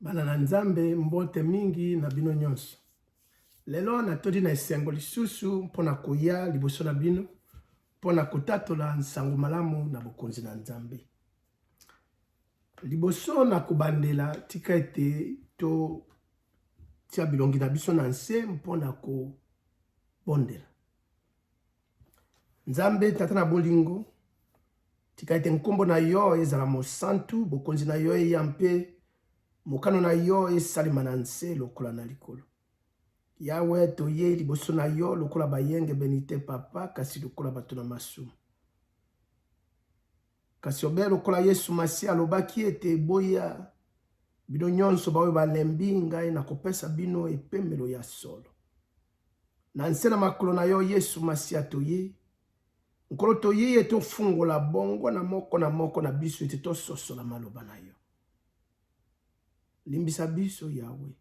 Bana na Nzambe, mbote mingi na bino nyonso. Lelo natondi na esengo lisusu mpo na koya liboso na bino mpo na kotatola nsango malamu na Bokonzi na Nzambe. Liboso na kobandela, tika ete totia bilongi na biso na nse mpo na kobondela. Nzambe Tata na bolingo, tika ete nkombo na yo ezala mosantu, bokonzi na yo eya mpe mokano na yo esalema na nse lokola na likolo. Yawe, toyei liboso na yo lokola bayengebeni te, Papa, kasi lokola bato na masumu. Kasi obe lokola Yesu Masiya alobaki ete, Boya, bino nyonso baoyo balembi, ngai nakopesa bino epemelo ya solo. Na nse na makolo na yo, Yesu Masiya, toyei. Nkolo, toyei ete ofungola bongo na moko na moko na biso ete tososola maloba na yo. Limbisa biso, Yawe,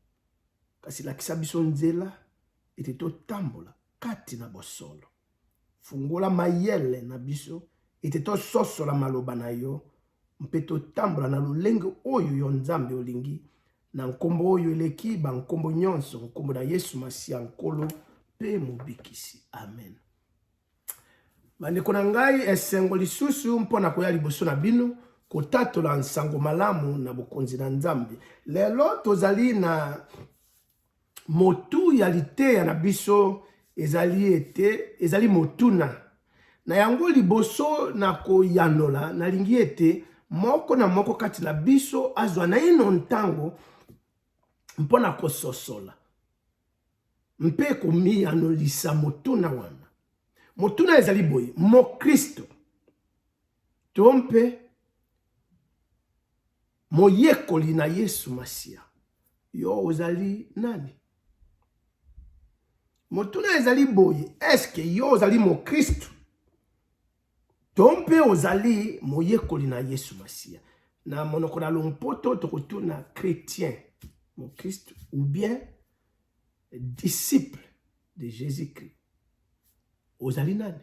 kasi lakisa biso nzela ete totambola kati na bosolo. Fungola mayele na biso ete tososola maloba na yo mpe totambola na lolenge oyo yo Nzambe olingi, na nkombo oyo eleki bankombo nyonso, nkombo na Yesu Masiya, Nkolo mpe Mobikisi. Amen. Bandeko na ngai, esengo lisusu mpo na koya liboso na bino kotatola nsango malamu na Bokonzi na Nzambe. Lelo tozali na Motu ya liteya na biso ezali ete ezali motuna. Na yango, liboso na koyanola, nalingi ete moko na moko kati na biso azwa naino ntango mpo na kososola mpe komiyanolisa motuna wana. Motuna ezali boye, Mokristo to mpe Moyekoli na Yesu Masiya, yo ozali nani? Motuna ezali boye, eske yo ozali mokristu to mpe ozali moyekoli na Yesu Masiya? Na monoko na lompoto tokotuna chrétien, mokristu ou bien disciple de Jésus-Christ. Ozali nani?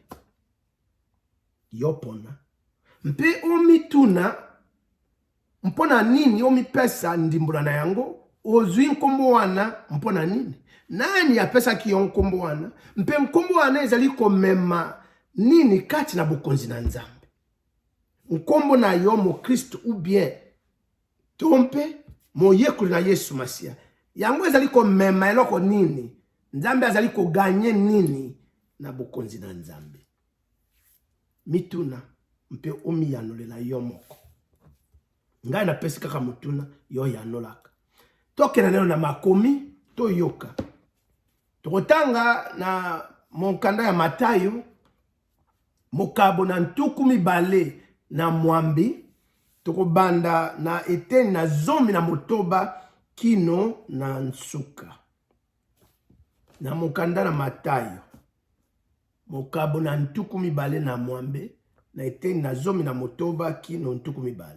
Yo pona mpe omituna mpo na nini omipesa ndimbola na yango. Ozwi nkombo wana mpo na nini? Nani apesaki yo nkombo wana? Mpe nkombo wana ezali komema nini kati na bokonzi na Nzambe? Nkombo na yo mokristo ou bien to mpe moyekoli na Yesu Masiya, yango ezali komema eloko nini? Nzambe azali koganye nini na bokonzi na Nzambe? Mituna mpe omiyanolela yo moko. Ngai napesi kaka motuna, yo yanolaka. Tokenda nano na makomi, toyoka. Tokotanga na monkanda ya Matayo, mokabo na 28, tokobanda na eteni na 16 kino na nsuka. Na mokanda na Matayo, mokabo na 28, na eteni na 16 kino 20.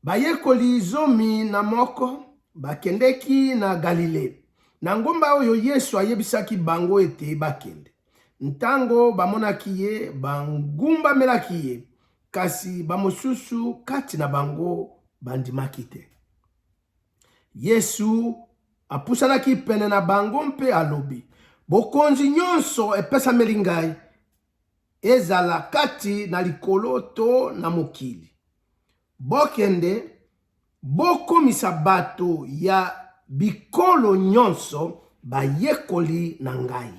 Bayekoli 11 bakendeki na Galile, na ngomba oyo Yesu ayebisaki bango ete bakende. Ntango bamonaki ye, bagumbamelaki ye, kasi bamosusu kati na bango bandimaki te. Yesu apusanaki pene na bango mpe alobi, Bokonzi nyonso epesameli ngai, ezala kati na likolo to na mokili. Bokende, bokomisa bato ya bikolo nyonso bayekoli na ngai.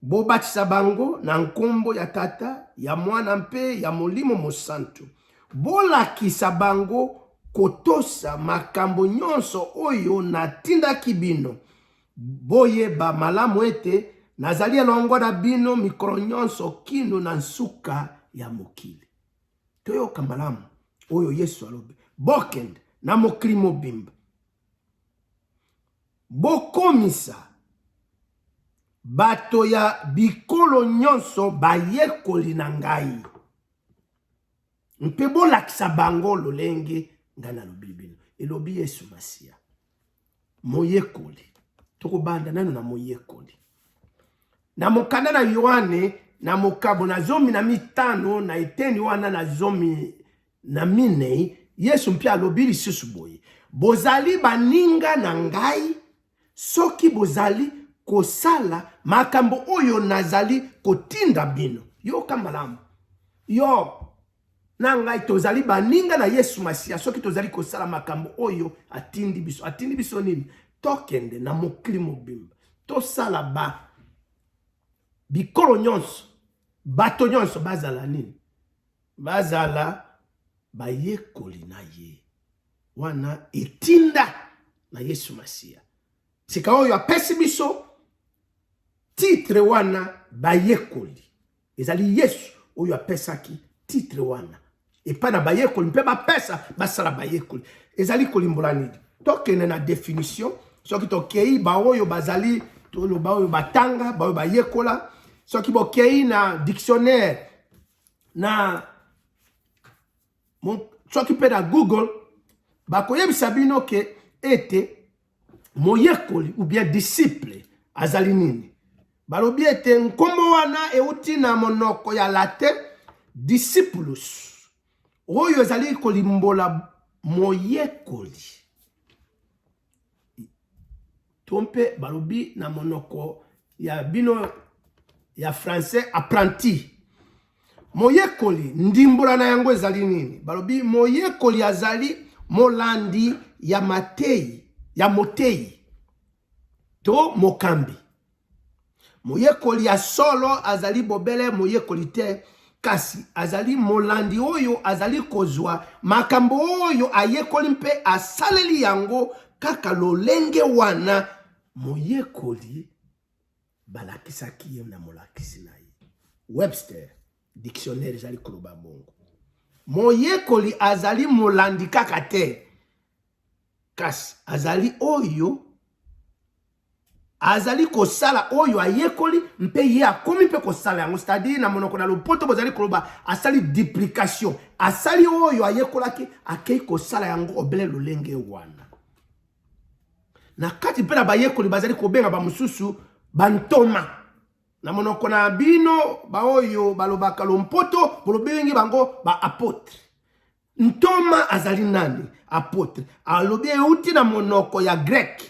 Bobatisa bango na nkombo ya Tata, ya Mwana mpe ya Molimo Mosantu. Bolakisa bango kotosa makambo nyonso oyo natindaki bino. Boyeba malamu ete nazali elongo na bino mikolo nyonso kino na nsuka ya mokili. Toyoka malamu oyo Yesu alobi, bokende na mokili mobimba, bokomisa bato ya bikolo nyonso bayekoli na ngai mpe bolakisa bango lolenge ngai nalobi bino, elobi Yesu Masiya. Moyekoli, tokobanda nano na moyekoli. Na mokanda na Yoane, na mokabo na 15 na eteni wana na 14, Yesu mpe alobi lisusu boye: Bozali baninga na ngai soki bozali kosala makambo oyo nazali kotinda bino. Yoka malamu, yo na ngai tozali baninga na Yesu Masiya soki tozali kosala makambo oyo atindi biso. Atindi biso nini? Tokende na mokili mobimba, tosala ba bikolo nyonso, bato nyonso bazala nini? Bazala bayekoli na ye. Wana etinda na Yesu Masiya. Sika oyo apesi biso titre wana bayekoli, ezali Yesu oyo apesaki titre wana epai na bayekoli mpe bapesa basala bayekoli. Ezali kolimbola nini? Tokende na definition. Soki tokei baoyo bazali toloba oyo batanga, baoyo bayekola, soki bokei na dictionnaire na soki mpe na Google, bakoyebisa bino ke ete moyekoli ou bien disciple azali nini. Balobi ete nkombo wana euti na monoko ya latin discipulus, oyo ezali kolimbola moyekoli, to mpe balobi na monoko ya bino ya français apprenti. Moyekoli, ndimbola na yango ezali nini? Balobi moyekoli azali molandi ya mateyi ya moteyi to mokambi. Moyekoli ya solo azali bobele moyekoli te, kasi azali molandi oyo azali kozwa makambo oyo ayekoli mpe asaleli yango kaka lolenge wana moyekoli balakisaki ye na molakisi na ye. Webster dictionnaire ezali koloba bongo. Moyekoli azali molandi kaka te, kasi azali oyo azali kosala oyo ayekoli mpe ye akomi mpe kosala yango. C'est-à-dire na monoko na lopoto bozali koloba asali duplication, asali oyo ayekolaki, akei kosala yango obele lolenge wana. Na kati mpe na bayekoli bazali kobenga bamosusu bantoma. Na monoko na bino baoyo balobaka lompoto bolobengi bango ba apotre. Ntoma azali nani? Apotre alobi euti na monoko ya grek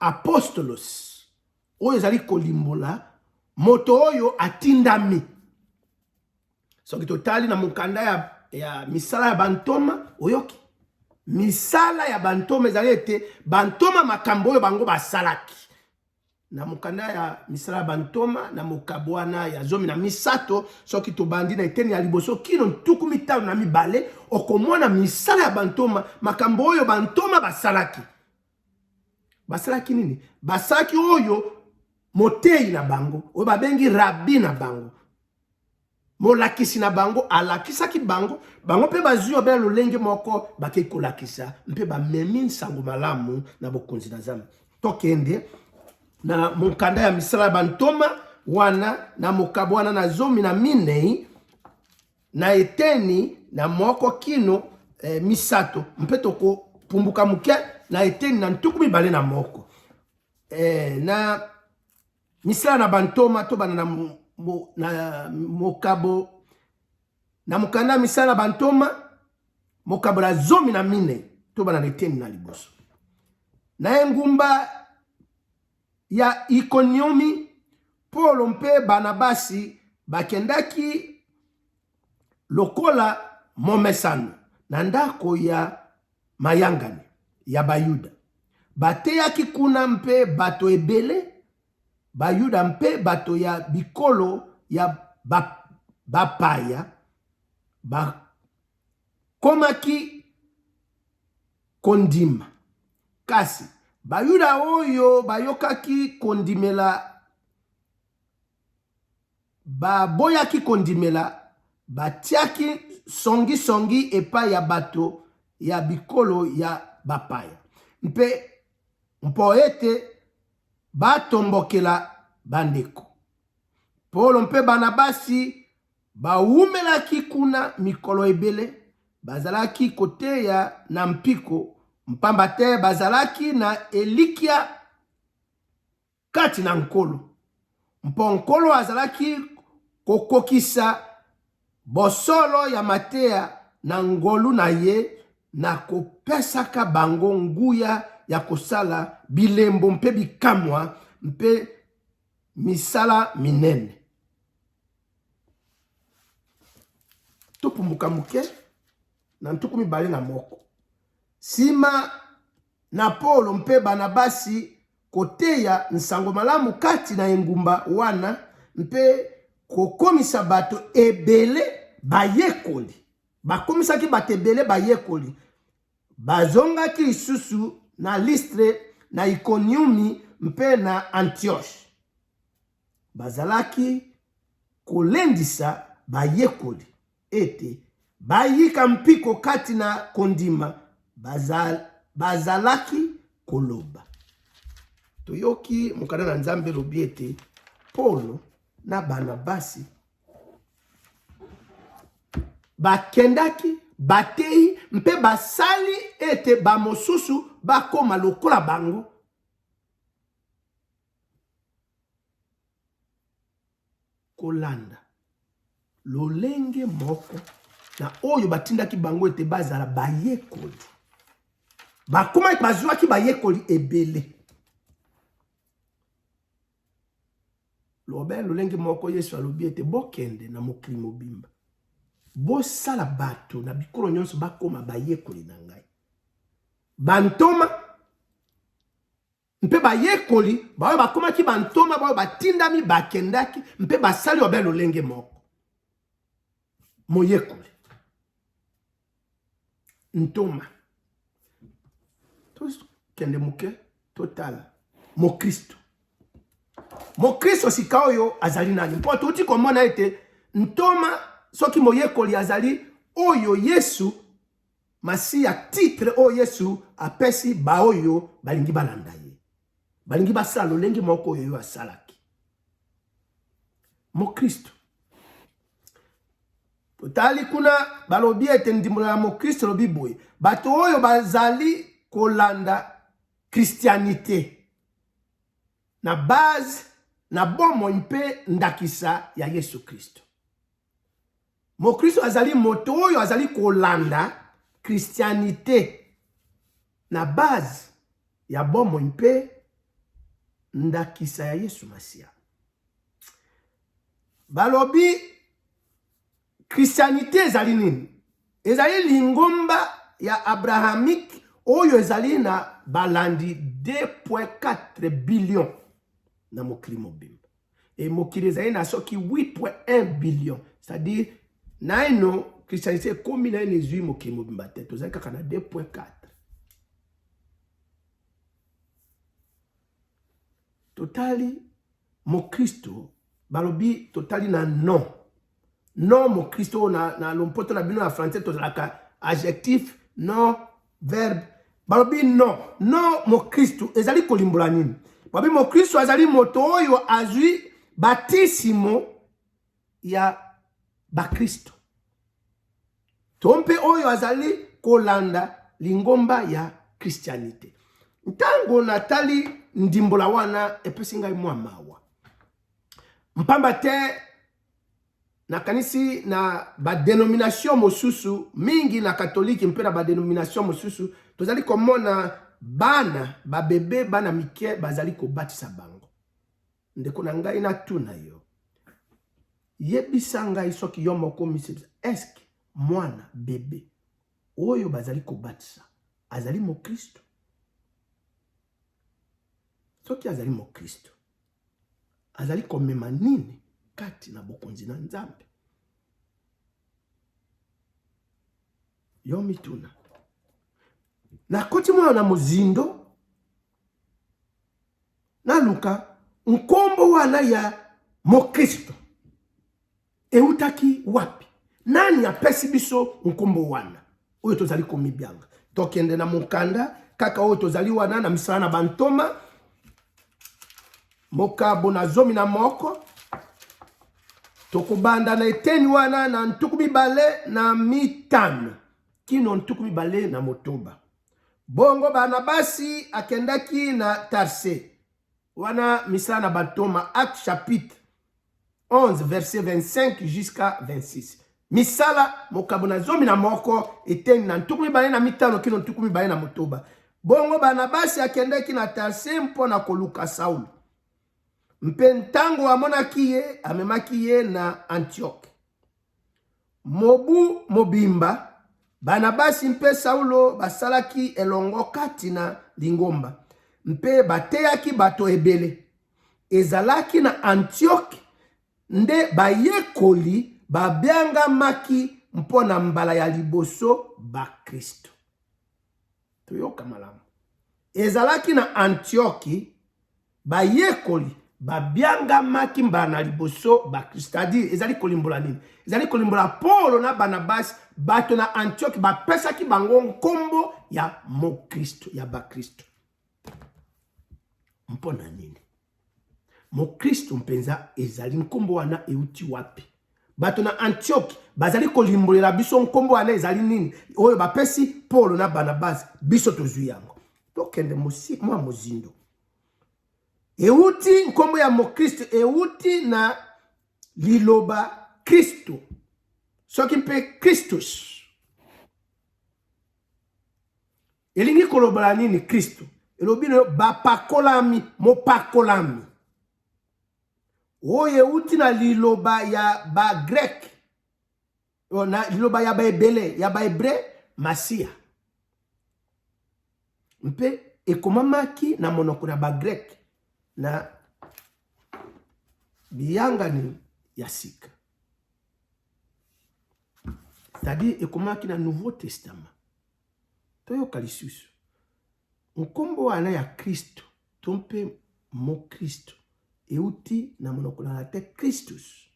apostolos, oyo ezali kolimbola moto oyo atindami. Soki totali na mokanda ya misala ya bantoma, oyoki misala ya bantoma ezali ete bantoma makambo oyo bango basalaki. Na mokanda ya misala ya bantoma na mokabo wana ya 13, soki tobandi na eteni ya liboso kino 52, okomona misala ya bantoma, makambo oyo bantoma basalaki. Basalaki nini? Basalaki oyo moteyi na bango, oyo babengi rabi na bango, molakisi na bango, alakisaki bango. Bango mpe bazwi obela lolenge moko, bakei kolakisa mpe bamemi nsango malamu na bokonzi na Nzambe. Tokende na mokanda ya misala ya bantoma wana na mokabo wana na 14 na eteni na 1 kino 3, mpe tokopumbuka moke na eteni na 21. Na misala na bantoma, tobanda na mokabo na mokanda ya misala na bantoma, mokabo na 14, tobanda na eteni na liboso. Na engumba ya Ikoniomi, Polo mpe Banabasi bakendaki lokola momesano na ndako ya mayangani ya Bayuda. Bateyaki kuna mpe bato ebele, Bayuda mpe bato ya bikolo ya bapaya, bakomaki kondima. Kasi Bayuda oyo bayokaki kondimela baboyaki kondimela, batiaki songisongi epai ya bato ya bikolo ya bapaya mpe mpo ete batombokela bandeko. Polo mpe Banabasi bawumelaki kuna mikolo ebele, bazalaki koteya na mpiko, mpamba te bazalaki na elikya kati na Nkolo, mpo Nkolo azalaki kokokisa bosolo ya mateya na ngolu na ye na kopesaka bango nguya ya kosala bilembo mpe bikamwa mpe misala minene. Topumbuka moke na 21. Nsima na Polo mpe Banabasi koteya nsango malamu kati na engumba wana mpe kokomisa bato ebele bayekoli, bakomisaki bato ebele bayekoli, bazongaki lisusu na Listre, na Ikoniumi mpe na Antioche. Bazalaki kolendisa bayekoli ete bayika mpiko kati na kondima, bazalaki koloba. Toyoki mokanda na Nzambe elobi ete Polo na Barnabasi bakendaki, bateyi mpe basali ete bamosusu bakoma lokola bango. Kolanda lolenge moko na oyo batindaki bango ete bazala bayekoli. Bakomaki, bazwaki bayekoli ebele. Lobe lolenge moko Yesu alobi ete bokende na mokili mobimba, bosala bato na bikolo nyonso bakoma bayekoli na ngai. Bantoma mpe bayekoli baoyo bakomaki bantoma, baoyo batindami, bakendaki mpe basali obe lolenge moko. Moyekoli, ntoma, tokende moke totala mokristo. Mokristo sika oyo azali nani? Mpo touti komona ete ntoma soki moyekoli azali oyo Yesu Masiya, titre oyo Yesu apesi baoyo balingi balanda ye, balingi basala lolenge moko oyo yo asalaki. Mokristo, totali kuna balobi ete ndimbola ya mokristo elobi boye: bato oyo bazali kolanda christianite na base na bomoi mpe ndakisa ya Yesu Kristo. Mokristo azali moto oyo azali kolanda christianite na base ya bomoi mpe ndakisa ya Yesu Masiya. Balobi christianite ezali nini? Ezali lingomba ya abrahamique oyo ezali na balandi 2.4 billion na mokili mobimba. E mokili ezali na soki 8.1 billion, c'est-à-dire naino christianité ekomi naino ezwi mokili mobimba te, tozali kaka na 2.4. Totali mokristo, balobi totali na non non mokristo na, na lompoto na bino ya français tozalaka adjectif non verbe. Balobi non non mokristo ezali kolimbola nini? Balobi mokristo azali moto oyo azwi batisimo ya bakristo to mpe oyo azali kolanda lingomba ya christianité. Ntango natali ndimbola wana epesi ngai mwa mawa, mpamba te nakanisi na badenomination mosusu mingi na katolike mpe na badenomination mosusu tozali komona bana babebe, bana mike bazali kobatisa bango. Ndeko na ngai, natuna yo, yebisa ngai soki yo moko misebisa, eske mwana bebe oyo bazali kobatisa azali mokristo? Soki azali mokristo, azali komema nini kati na bokonzi na Nzambe? Yo mituna. Nakoti mwana na mozindo, naluka nkombo wana ya mokristo eutaki wapi? Nani apesi biso nkombo wana oyo tozali komibyanga? Tokende na mokanda kaka oyo tozali wana na misala na bantoma, mokabo na 11, tokobanda na eteni wana na 25 kino 26. Bongo Barnabasi akendaki na Tarse, wana misala na bantoma, Acte chapitre 11 verset 25 jusqu'à 26. Misala mokabo na 11 eteni na 25 kino 26. Bongo Barnabasi akendaki na Tarse mpo na koluka Saulo. Mpe ntango amonaki ye, amemaki ye na Antioke. Mobu mobimba, Barnabasi mpe Saulo basalaki elongo kati na lingomba mpe bateyaki bato ebele. Ezalaki na Antioke nde bayekoli babiangamaki mpo na mbala ya liboso bakristo. Toyoka malamu. Ezalaki na Antioki bayekoli babiangamaki mbala na liboso bakristo. C'est-à-dire, ezali kolimbola nini? Ezali kolimbola Polo na Barnabasi, bato na Antioki bapesaki bango nkombo ya mokristo, ya bakristo. Mpo na nini? Mokristo mpenza ezali nkombo wana euti wapi? Bato na Antioke bazali kolimbolela biso nkombo wana ezali nini, oyo bapesi Polo na Barnabasi, biso tozwi yango. Tokende mwa mozindo. Euti nkombo ya mokristo euti na liloba Kristo, soki mpe Christus. Elingi kolobala nini Kristo? Elobi na yo bapakolami, mopakolami. Oyo euti na liloba ya bagreke, na liloba ya baebele, ya bahebre, Masiya. Mpe ekomamaki na monoko na bagreke na biyangani ya sika. C'est-à-dire ekomamaki na Nouveau Testament. Toyoka lisusu nkombo wana ya Kristo to mpe mokristo euti na monoko na latin Christus,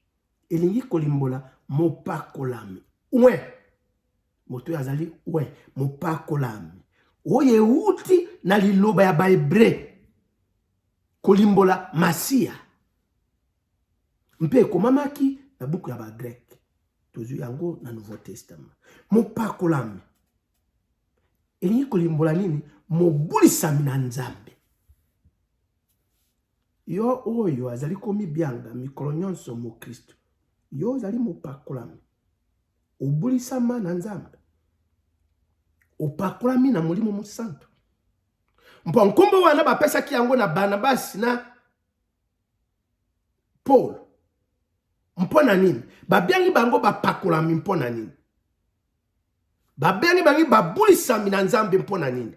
elingi kolimbola mopakolami, oint. Moto oyo azali oint, mopakolami, oyo euti na liloba ya Bahebre kolimbola Masiya, mpe ekomamaki na buku ya Bagreke. Tozwi yango na Nouveau Testament. Mopakolami elingi kolimbola nini? Mobulisami na Nzambe. Yo oyo azali komibyanga mikolo nyonso mokristo, yo ozali mopakolami, obulisama na Nzambe, opakolami na Molimo Mosantu. Mpo nkombo wana bapesaki yango na Barnabasi na Paul. Mpo na nini babiangi bango bapakolami? Mpo na nini babiangi bango babulisami na Nzambe? Mpo na nini?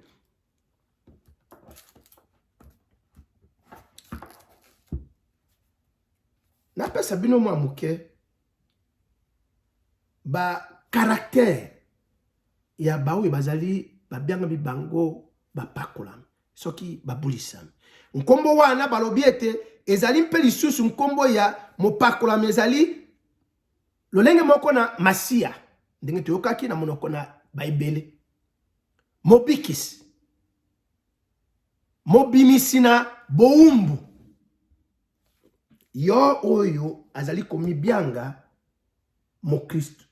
Napesa bino mwa moke ba caractère ya baoyo bazali babiangami bango bapakolami soki babulisami. Nkombo wana balobi ete ezali mpe lisusu nkombo ya mopakolami, ezali lolenge moko na Masiya, ndenge toyokaki na monoko na Baebele, mobikisi, mobimisi na bowumbu. Yo oyo azali komibyanga mokristo,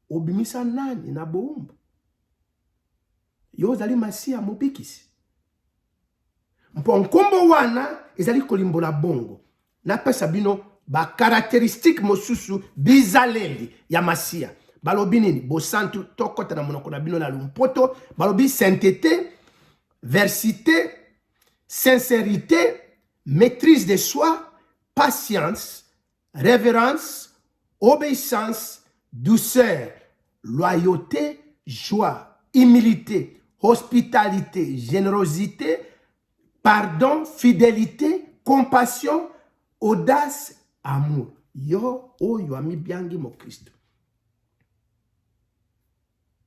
obimisa nani na bowumbu? Yo ozali Masiya mobikisi. Mpo nkombo wana ezali kolimbola bongo. Napesa bino ba caractéristique mosusu, bizaleli ya Masiya. Balobi nini? Bosantu. Tokɔta na monoko na bino na lompoto, balobi sainteté, versité, sincérité, maîtrise de soi, patience, révérence, obéissance, douceur, loyauté, joie, humilité, hospitalité, générosité, pardon, fidélité, compassion, audace, amour. Yo oyo amibiangi mokristo,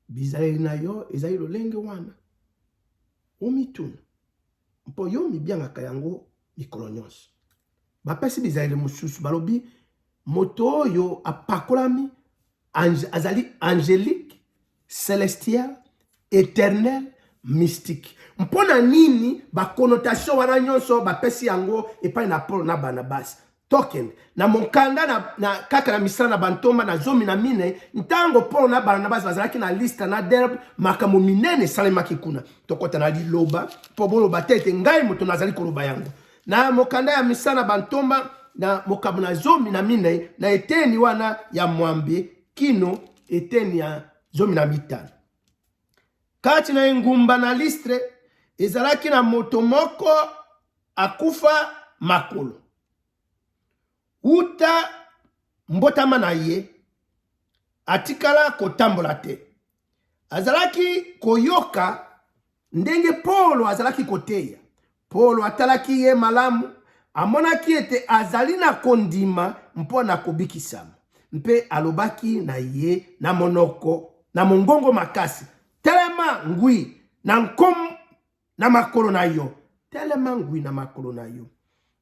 bizaleli na yo ezali lolenge wana? Omituna, mpo yo mibiangaka yango mikolo nyonso. Bapesi bizaleli mosusu, balobi moto oyo apakolami azali angélique, celestial, éternel, mystique. Mpo na nini baconnotation wana nyonso bapesi yango epai na Paul na Barnabas? Tokende na mokanda na kaka na misala na bantoma na 14, ntango Paul na Barnabas bazalaki na Listra na Derbe, makambo minene esalemaki kuna. Tokɔta na liloba mpo boloba te ete ngai moto nazali koloba yango. Na mokanda ya misala na bantoma na mokambo na 14 na eteni wana ya mwambe kino eteni ya 15. Kati na engumba na Listre ezalaki na moto moko akufa makolo. Uta mbotama na ye atikala kotambola te. Azalaki koyoka ndenge Polo azalaki koteya. Polo atalaki ye malamu, amonaki ete azali na kondima mpo na kobikisama, mpe alobaki na ye na monoko na mongongo makasi, Telema ngwi na nkom na makolo na yo, telema ngwi na makolo na yo.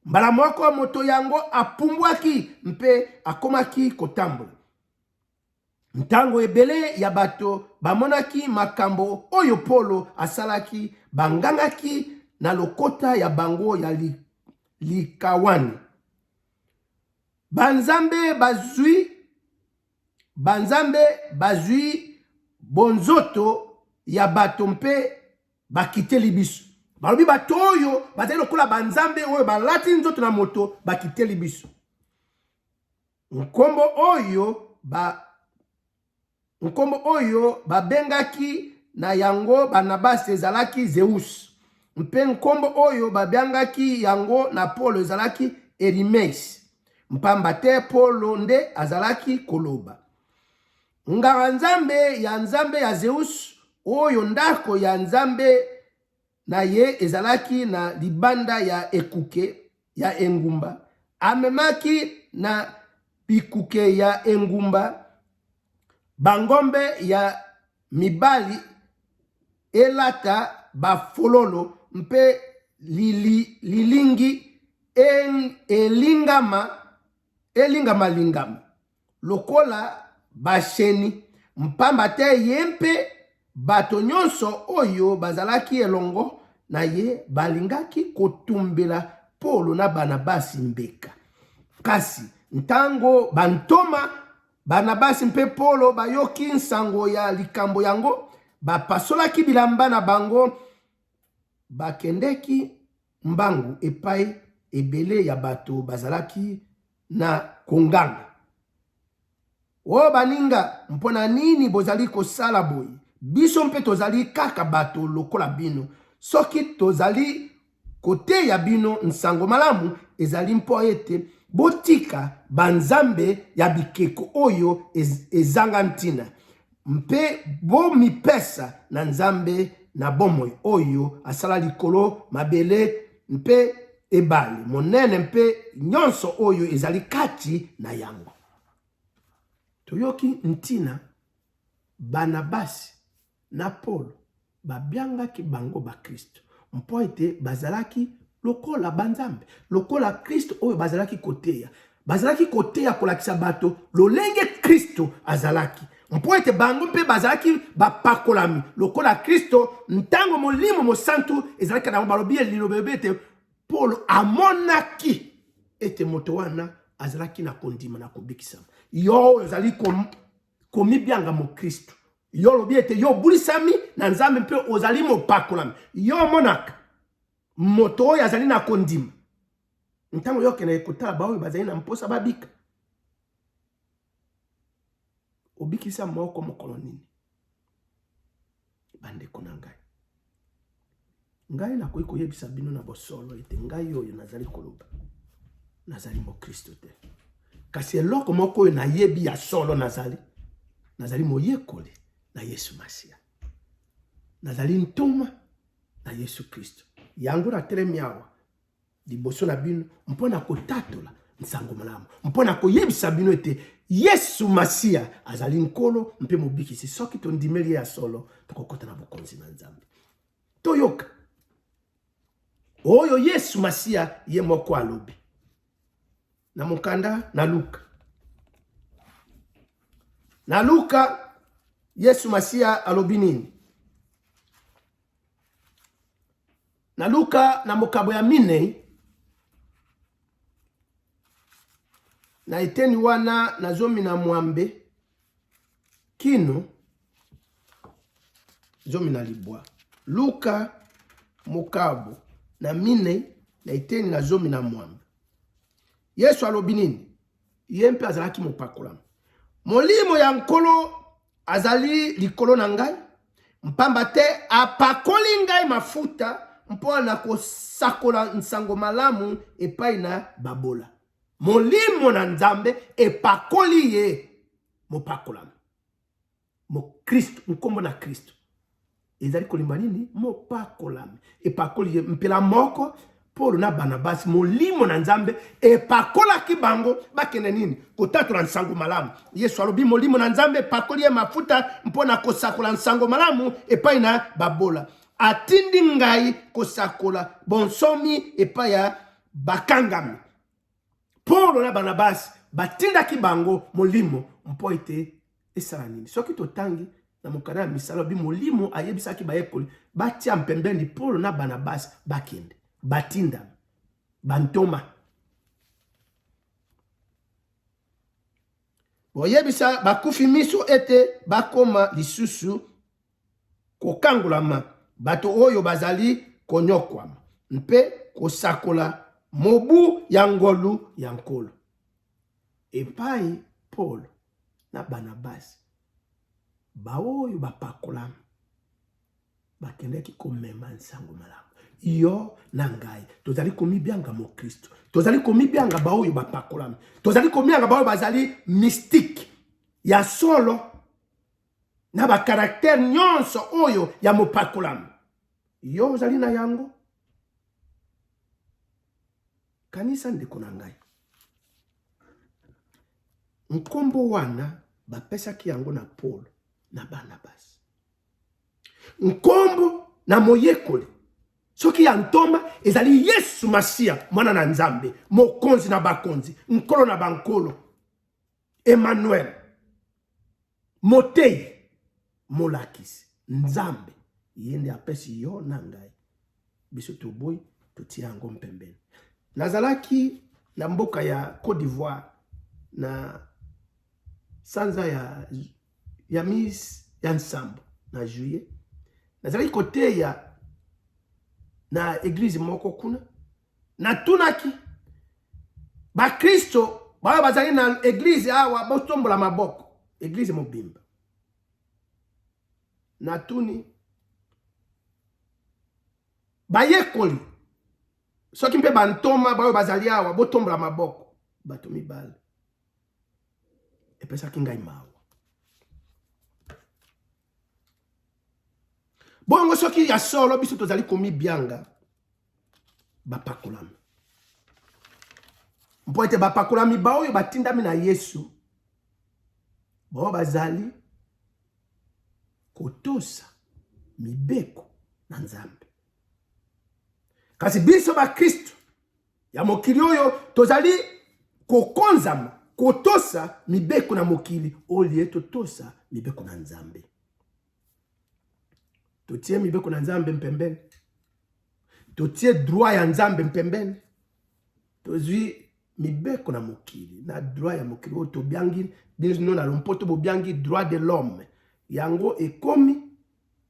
Mbala moko moto yango apumbwaki mpe akomaki kotambola. Ntango ebele ya bato bamonaki makambo oyo Polo asalaki, bangangaki na lokota ya bango ya Likawani, Banzambe bazwi banzambe bazwi bonzoto ya bato mpe bakiteli biso. Balobi bato oyo bazali lokola banzambe oyo balati nzoto na moto bakiteli biso. Nkombo oyo ba nkombo oyo babengaki na yango Barnabasi ezalaki Zeus, mpe nkombo oyo babyangaki yango na Polo ezalaki Erimeis, mpamba te Polo nde azalaki koloba. Nganga-nzambe ya nzambe ya Zeus, oyo ndako ya nzambe na ye ezalaki na libanda ya ekuke ya engumba, amemaki na bikuke ya engumba bangombe ya mibali elata bafololo mpe lili, lilingi elingama elingamalingama lokola basheni, mpamba te ye mpe bato nyonso oyo bazalaki elongo na ye balingaki kotumbela Polo na Barnabasi mbeka. Kasi ntango bantoma Barnabasi mpe Polo bayoki nsango ya likambo yango, bapasolaki bilamba na bango, bakendeki mbangu epai ebele ya bato bazalaki na konganga. O baninga, mpo na nini bozali kosala boye? Biso mpe tozali kaka bato lokola bino. Soki tozali koteya bino nsango malamu, ezali mpo ete botika banzambe ya bikeko oyo ezanga ntina mpe bomipesa na Nzambe na bomoi oyo asala likolo, mabele mpe ebale monene mpe nyonso oyo ezali kati na yango. Toyoki ntina Barnabasi na Polo babyangaki bango bakristo mpo ete bazalaki lokola banzambe, lokola Kristo oyo bazalaki koteya. Bazalaki koteya kolakisa bato lolenge Kristo azalaki, mpo ete bango mpe bazalaki bapakolami lokola Kristo. Ntango Molimo Mosantu ezalaki na bango, balobi liloba elobi ete Polo amonaki ete moto wana azalaki na kondima na kobikisama. Yo oyo ozali komibyanga mokristo, yo olobi ete yo obulisami na Nzambe mpe ozali mopakolami, yo omonaka moto oyo azali na kondima ntango yo okendeke kotala baoyo bazali na mposa babika, obikisa moko mokolo nini? Bandeko na ngai, ngai nakoki koyebisa bino na bosolo ete ngai oyo nazali koloba nazali mokristo te, kasi eloko moko oyo nayebi ya solo, nazali moyekoli na Yesu Masiya, nazali ntoma na Yesu Kristo. Yango natelemi awa liboso na bino mpo na kotatola nsango malamu, mpo na koyebisa bino ete Yesu Masiya azali Nkolo mpe Mobikisi. Soki tondimeli ye ya solo, tokokota na bokonzi na Nzambe. Toyoka oyo Yesu Masiya ye moko alobi na mokanda na Luka. Na Luka, Yesu Masiya alobi nini? Na Luka na mokabo ya minei na eteni wana na 16 kino 19. Luka mokabo na minei na eteni na 16. Yesu alobi nini? Ye mpe azalaki mopakolami. Molimo ya Nkolo azali likolo na ngai, mpamba te apakoli ngai mafuta mpo na kosakola nsango malamu epai na babola. Molimo na Nzambe epakoli ye mopakolami. Mokristo, nkombo na Kristo ezali kolimba nini? Mopakolami. Epakoli ye mpela moko Polo na Barnabasi, molimo na Nzambe epakolaki bango bakende nini? Kotatola nsango malamu. Yesu alobi molimo na Nzambe epakoli ye mafuta mpo na kosakola nsango malamu epai na babola. Atindi ngai kosakola bonsomi epai ya bakangami. Polo na Barnabasi batindaki bango molimo mpo ete esala nini? Soki totangi na mokanda ya misala, bi molimo ayebisaki bayekoli batia mpembeni Polo na Barnabasi bakende, batinda bantoma boyebisa bakufi miso ete bakoma lisusu kokangolama bato oyo bazali konyokwama mpe kosakola mobu ya ngolu ya Nkolo. Epai Polo na Barnabasi baoyo bapakolami bakendaki komema nsango malamu. Yo na ngai tozali komibyanga mokristo, tozali komibyanga baoyo bapakolami, tozali komibyanga baoyo bazali mystike ya solo na bakaraktere nyonso oyo ya mopakolami. Yo ozali na yango? Kanisa ndeko na ngai, nkombo wana bapesaki yango na Polo na Barnabasi, nkombo na moyekoli soki ya ntoma ezali Yesu Masiya, mwana na Nzambe, mokonzi na bakonzi, nkolo na bankolo, Emmanuel, moteyi, molakisi, Nzambe. Ye nde apesi yo na ngai. Biso toboyi, totia yango mpembeni. Nazalaki na mboka ya Côte d'Ivoire na sanza ya, ya mis ya nsambo na juillet. Nazalaki koteya na eglise moko kuna. Natunaki bakristo baoyo bazali na eglize awa, botombola maboko, eglize mobimba. Natuni bayekoli soki mpe bantoma baoyo bazali awa, botombola maboko. Bato mibale. Epesaki ngai mawa. Bongo soki ya solo biso tozali komibyanga bapakolami, mpo ete bapakolami baoyo batindami na Yesu, baoyo bazali kotosa mibeko na Nzambe. Kasi biso bakristo ya mokili oyo tozali kokonzama kotosa mibeko na mokili olie totosa mibeko na Nzambe. Totie mibeko na Nzambe mpembeni, totie droit ya Nzambe mpembeni, tozwi mibeko na mokili na droit ya mokili oyo tobiangi bino na lompoto bobiangi droit de l'homme, yango ekomi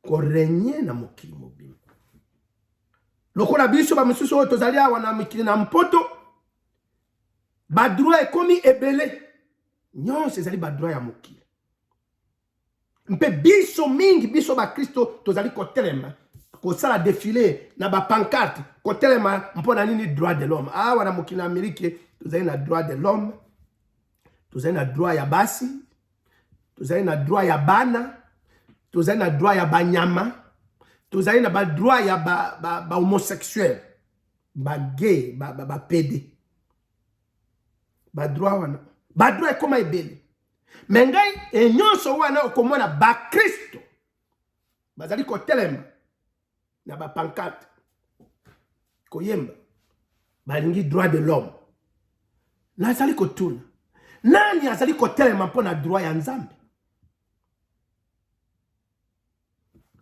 korenye na mokili mobimba. Lokola biso bamosusu oyo tozali awa na mikili na mpoto, badroit ekomi ebele, nyonso ezali badroit ya mokili. Mpe biso mingi, biso bakristo tozali kotelema kosala defile na bapancarte, kotelema mpo na nini? Droit de l'homme. Awa na mokili na Amerike tozali na droit de l'homme, tozali na droit ya basi, tozali na droit ya bana, tozali na droit ya banyama, tozali na badroit ya bahomosexuel, ba bagay, bapede. Badroit wana, badroit ekoma ebele. Me ngai e nyonso wana okomona bakristo bazali kotelema na bapancarte koyemba balingi droit de l'homme. Nazali kotuna, nani azali kotelema mpo na droit ya Nzambe?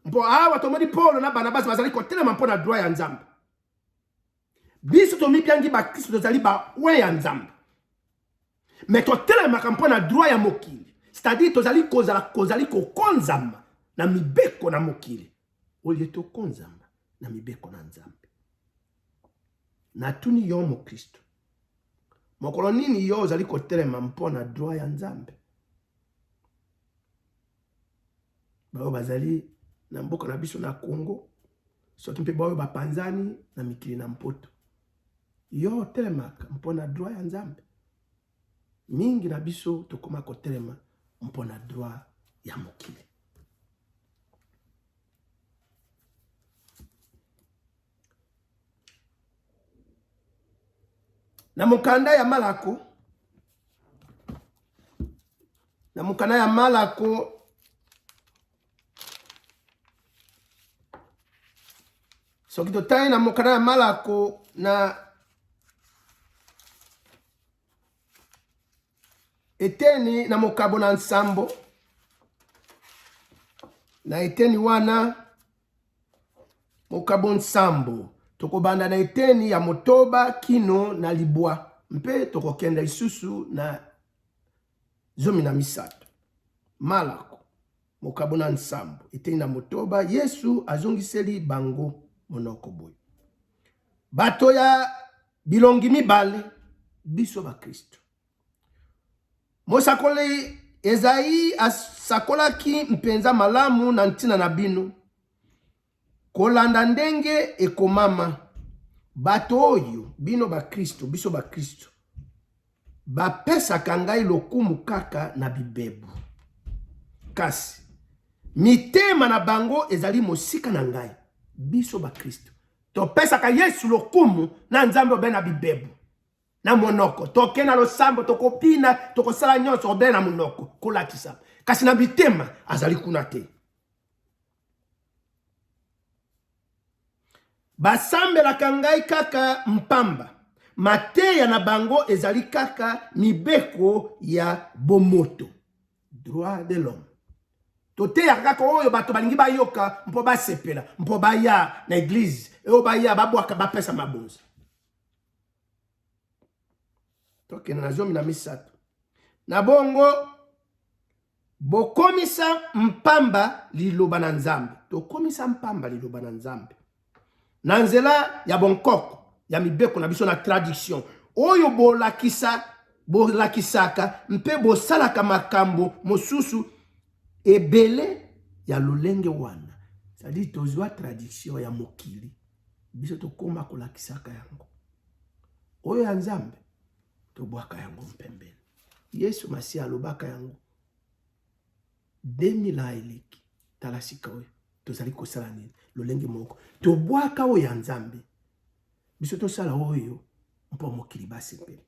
Mpo awa tomoni Polo na Barnabasi bazali kotelema mpo na droit ya Nzambe. Biso tomibiangi bakristo, tozali bawe ya Nzambe, me totelemaka mpo na droit ya mokili, c'est-à-dire tozali kozala kozali kokonzama na mibeko na mokili olie tokonzama na mibeko na Nzambe. Natuni yo mokristo, Mokolo nini yo ozali kotelema mpo na droit ya Nzambe? Baoyo bazali na mboka na biso na Congo, soki mpe baoyo bapanzani na mikili na Mpoto, yo otelemaka mpo na droit ya Nzambe? Mingi na biso tokoma kotelema mpo na droit ya mokili. Na mokanda ya Malako, na mokanda ya Malako soki totali na mokanda ya Malako na eteni na mokabo na nsambo, na eteni wana mokabo nsambo, tokobanda na eteni ya motoba kino na libwa mpe tokokenda lisusu na 13. Malako mokabo na nsambo eteni na motoba, Yesu azongiseli bango monoko boye: bato ya bilongi mibale, biso bakristo. Mosakoli Ezai asakolaki mpenza malamu na ntina na bino, kolanda ndenge ekomama: bato oyo, bino bakristo, biso bakristo, bapesaka ngai lokumu kaka na bibebu, kasi mitema na bango ezali mosika na ngai. Biso bakristo topesaka Yesu lokumu na Nzambe obe na bibebu na monoko, toke na losambo, tokobina, tokosala nyonso obe na monoko kolakisa, kasi na mitema azali kuna te. Basambelaka ngai kaka mpamba, mateya na bango ezali kaka mibeko ya bomoto, droit de l'homme. Toteyaka kaka oyo bato balingi bayoka mpo basepela, mpo baya na eglize, oyo baya babwaka, bapesa mabonza. Tokende na 13. Na bongo bokomisa mpamba liloba na Nzambe. Tokomisa mpamba liloba na Nzambe na nzela ya bonkoko ya mibeko na biso na tradition oyo bolakisa bolakisaka mpe bosalaka makambo mosusu ebele ya lolenge wana. C'est-à-dire tozwa tradition ya mokili, biso tokoma kolakisaka yango. Oyo ya Nzambe tobwaka yango mpembeni. Yesu Masiya alobaka yango 2000 ans eleki. Tala sika oyo tozali kosala nini? Lolenge moko tobwaka oyo ya Nzambe, biso tosala oyo mpo mokili basepela.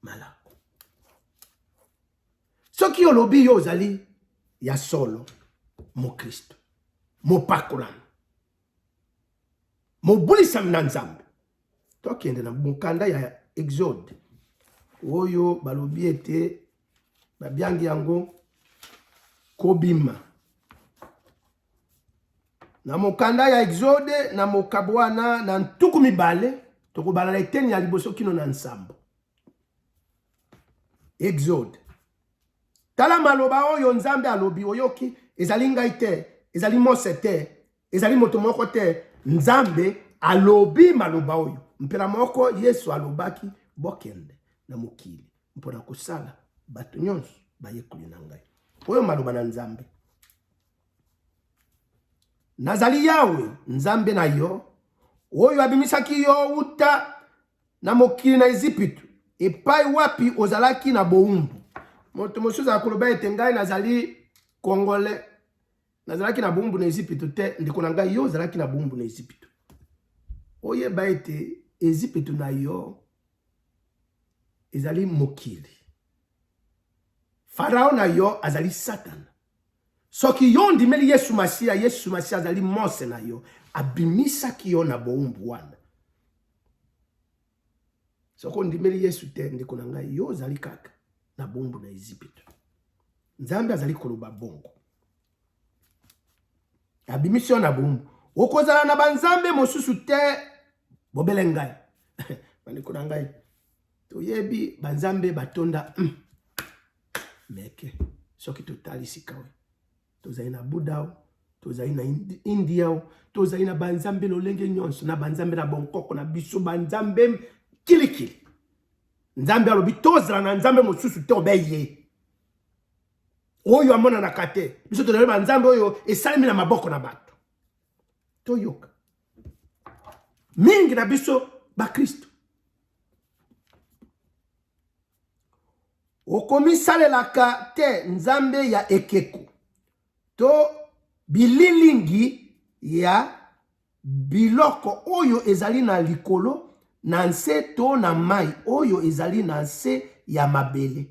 Malako, soki olobi yo ozali ya solo mokristo, mopakolami, mobulisami na Nzambe, tokende na mokanda ya Exode oyo balobi ete babiangi yango kobima. Na mokanda ya Exode na mokabo wana na 20, tokobala na eteni ya liboso kino na nsambo. Exode, tala maloba oyo Nzambe alobi. Oyoki, ezali ngai te, ezali Mose te, ezali moto moko te. Nzambe alobi maloba oyo. Mpela moko Yesu alobaki: bokende na mokili mpo na kosala bato nyonso bayekoli na ngai. Oyo maloba na Nzambe: nazali Yawe Nzambe na yo, oyo abimisaki yo uta na mokili na Ezipito, epai wapi ozalaki na bowumbu. Moto mosusu akoloba ete ngai nazali Congolais, nazalaki na bowumbu na Ezipito te. Ndeko na ngai, yo ozalaki na bowumbu na Ezipito. Oyeba ete Ezipito na yo ezali mokili, Farao na yo azali Satana. Soki yo ondimeli Yesu Masiya, Yesu Masiya azali Mose na yo, abimisaki yo na bowumbu wana. Soki ondimeli Yesu te, ndeko na ngai, yo ozali kaka na bowumbu na Ezipito. Nzambe azali koloba bongo, abimisi yo na bowumbu. Okozala na banzambe mosusu te bobele ngai. Bandeko na ngai, toyebi banzambe batonda meke. Soki totali sika oyo, tozali na Buddha, tozali na India, tozali na banzambe lolenge nyonso, na banzambe na bonkoko na biso, banzambe. Kilikili. Nzambe alobi tozala na nzambe mosusu te obe ye. Oyo amonanaka te. Biso tozali ba nzambe oyo esalemi na maboko na bato. Toyoka. Mingi na biso bakristo. Okomisalelaka te nzambe ya ekeko to bililingi ya biloko oyo ezali na likolo, na nse to na mai oyo ezali na nse ya mabele.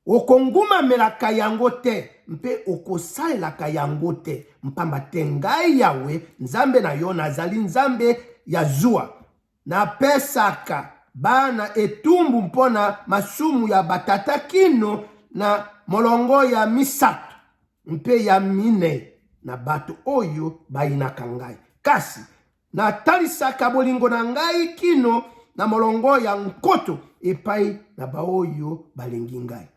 Okongumamelaka yango te mpe okosalelaka yango te, mpamba te ngai Yawe, Nzambe na yo, nazali Nzambe ya zuwa. Napesaka bana etumbu mpo na masumu ya batata kino na molongo ya misato mpe ya minei na bato oyo bayinaka ngai. Kasi natalisaka bolingo na ngai kino na molongo ya nkoto epai na baoyo balingi ngai.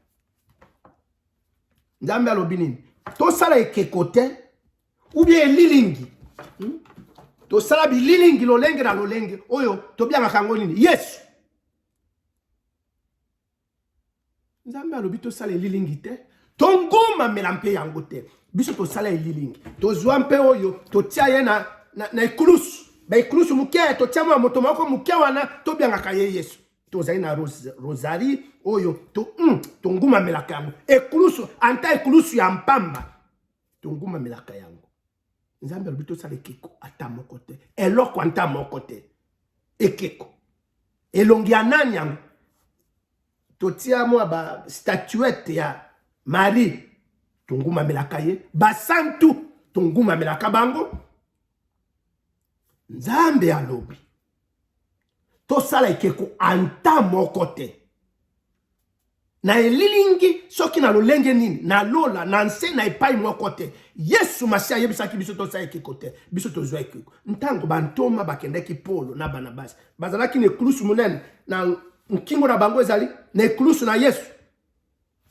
Nzambe alobi nini? Tosala ekeko te ou bien elilingi hmm? Tosala bililingi lolenge na lolenge oyo tobiangaka yango nini? Yesu. Nzambe alobi tosala elilingi te, tongumamela mpe yango te. Biso tosala elilingi, tozwa mpe oyo totia ye na, na, na ekulusu, baekulusu moke, totia mwa moto moko moke wana tobiangaka ye Yesu. Tozali na rosari oyo to, tongumamelaka yango ekulusu, anta ekulusu ya mpamba tongumamelaka yango. Nzambe alobi tosala ekeko ata moko te, eloko ata moko te. Ekeko elongi ya nani yango? Totia mwa ba statuette ya Marie, tongumamelaka ye, basantu tongumamelaka bango. Nzambe alobi tosala ekeko ata moko te na elilingi soki na lolenge nini, na lola, na nse, na epai moko te. Yesu Masiya ayebisaki biso tosala ekeko te, biso tozwa ekeko. Ntango bantoma bakendaki, Polo na Barnabasi bazalaki na ekulusu monene na nkingo na bango, ezali na ekulusu na Yesu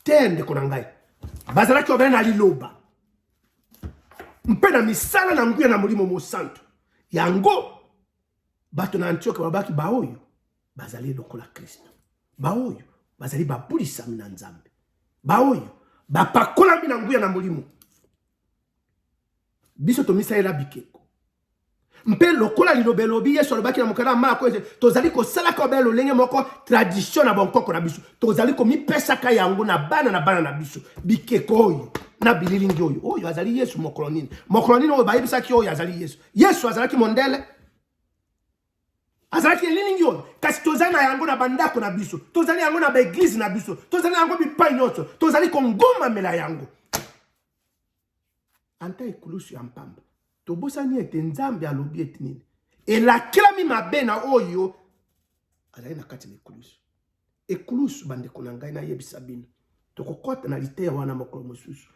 te. Ndeko na ngai, bazalaki obele na liloba mpe na misala na nguya na Molimo Mosantu. Yango bato na Antioke balobaki, baoyo bazali lokola Kristo, baoyo bazali babulisami na Nzambe, baoyo bapakolami na nguya na Molimo. Biso tomisalela bikeko mpe lokola liloba elobi, Yesu alobaki na mokanda ya Marko ete tozali kosalaka obele lolenge moko tradition na bonkoko na biso, tozali komipesaka yango na bana na bana na biso, bikeko oyo na bililingi oyo. Oyo azali Yesu mokolo nini? Mokolo nini oyo bayebisaki oyo azali Yesu? Yesu azalaki mondele, azalaki elilingi oyo, kasi tozali na yango na bandako na biso, tozali yango na baeglize na biso, tozali yango bipai nyonso, tozali kongomamela yango. Anta ekulusu ya mpamba, tobosani ete Nzambe alobi ete nini? Elakelami mabe na oyo azali na kati na ekulusu. Ekulusu, bandeko na ngai, nayebisa bino, tokokɔta na liteya wana mokolo mosusu.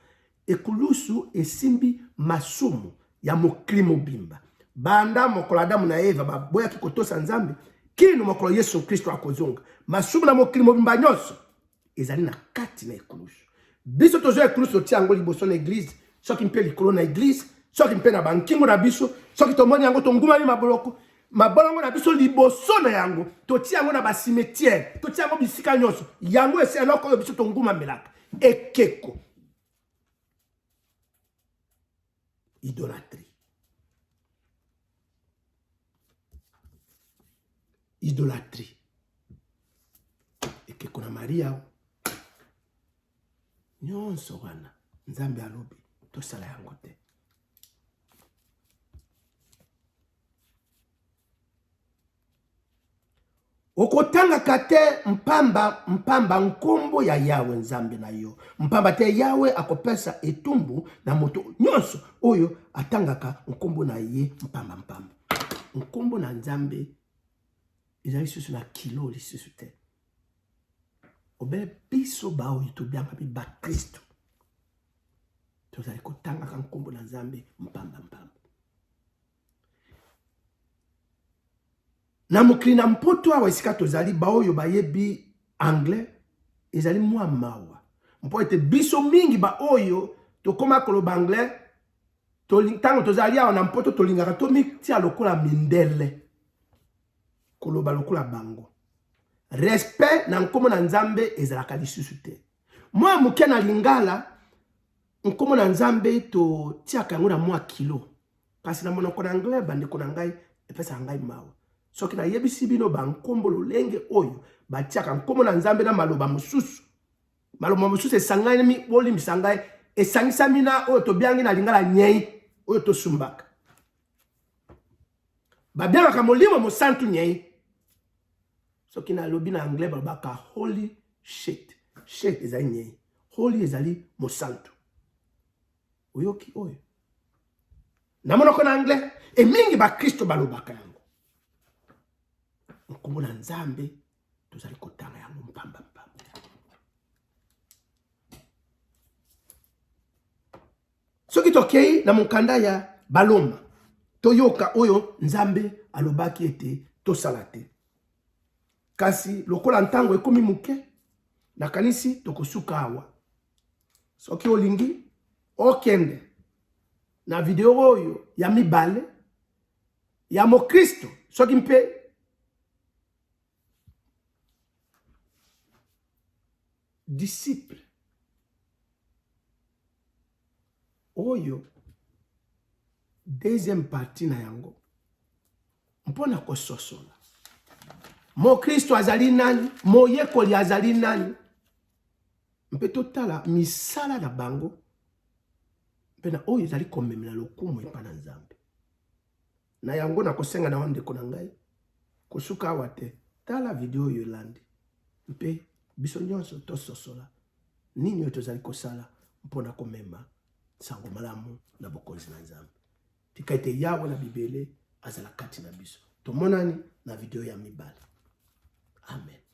Ekulusu esimbi masumu ya mokili mobimba, banda mokolo Adamu na Eva baboyaki kotosa Nzambe kino mokolo Yesu Kristo akozonga. Masumu na mokili mobimba nyonso ezali na kati na ekulusu. Biso tozwa ekulusu, totia yango liboso na eglize, soki mpe likolo na eglize, soki mpe na bankingo na biso. Soki tomoni yango, tongumami maboloko mabolongo na biso liboso na yango, totia yango na bacimetiere, totia yango bisika nyonso. Yango esi eloko oyo biso tongumamelaka, ekeko, idolatrie, idolatrie, ekeko na Maria nyonso wana. Nzambe alobi tosala yango te. Okotangaka te mpamba mpamba nkombo ya Yawe Nzambe na yo, mpamba te Yawe akopesa etumbu na moto nyonso oyo atangaka nkombo na ye mpamba mpamba. Nkombo na Nzambe ezali lisusu na kilo lisusu te. Obele biso baoyo tobiangami bakristo tozali kotangaka nkombo na Nzambe mpamba mpamba. Na mokili na Mpoto awa esika tozali, baoyo bayebi anglais, ezali mwa mawa mpo ete biso mingi baoyo tokoma koloba anglais, ntango tozali awa na Mpoto, tolingaka tomitia lokola mindele. koloba lokola bango. Respect na nkombo na Nzambe ezalaka lisusu te. Mwa moke na Lingala, nkombo na Nzambe totiaka yango na mwa kilo, kasi na monoko na anglais, bandeko na ngai, epesaka ngai mawa soki nayebisi bino bankombo lolenge oyo batiaka nkombo na Nzambe na maloba mosusu. Maloba mosusu esangani, bolimbisa ngai, esangisami na oyo tobiangi na Lingala nyei oyo tosumbaka. Babiangaka Molimo Mosantu nyei. Soki nalobi na anglais, balobaka holy shit. Shit ezali nyei, holy ezali mosantu. Oyoki oyo na monoko na anglais, e mingi bakristo balobaka yango. Nkombo na Nzambe tozali kotanga yango mpamba mpamba. Soki tokei na mokanda ya Baloma, toyoka oyo Nzambe alobaki ete tosala te. Kasi lokola ntango ekomi moke, nakanisi tokosuka awa. Soki olingi okende na video oyo ya mibale ya mokristo, soki mpe disciple oyo deuxième partie na yango mpo na kososola mokristo azali nani, moyekoli azali nani, mpe totala misala na bango mpe na oyo ezali komemela lokumu epai na Nzambe. Na yango nakosenga na yo ndeko na ngai, kosuka awa te. Tala video oyo elandi mpe biso nyonso tososola nini oyo tozali kosala mpo na komema nsango malamu na bokonzi na Nzambe. Tika ete Yawe na bibele azala kati na biso. Tomonani na video ya mibale. Amen.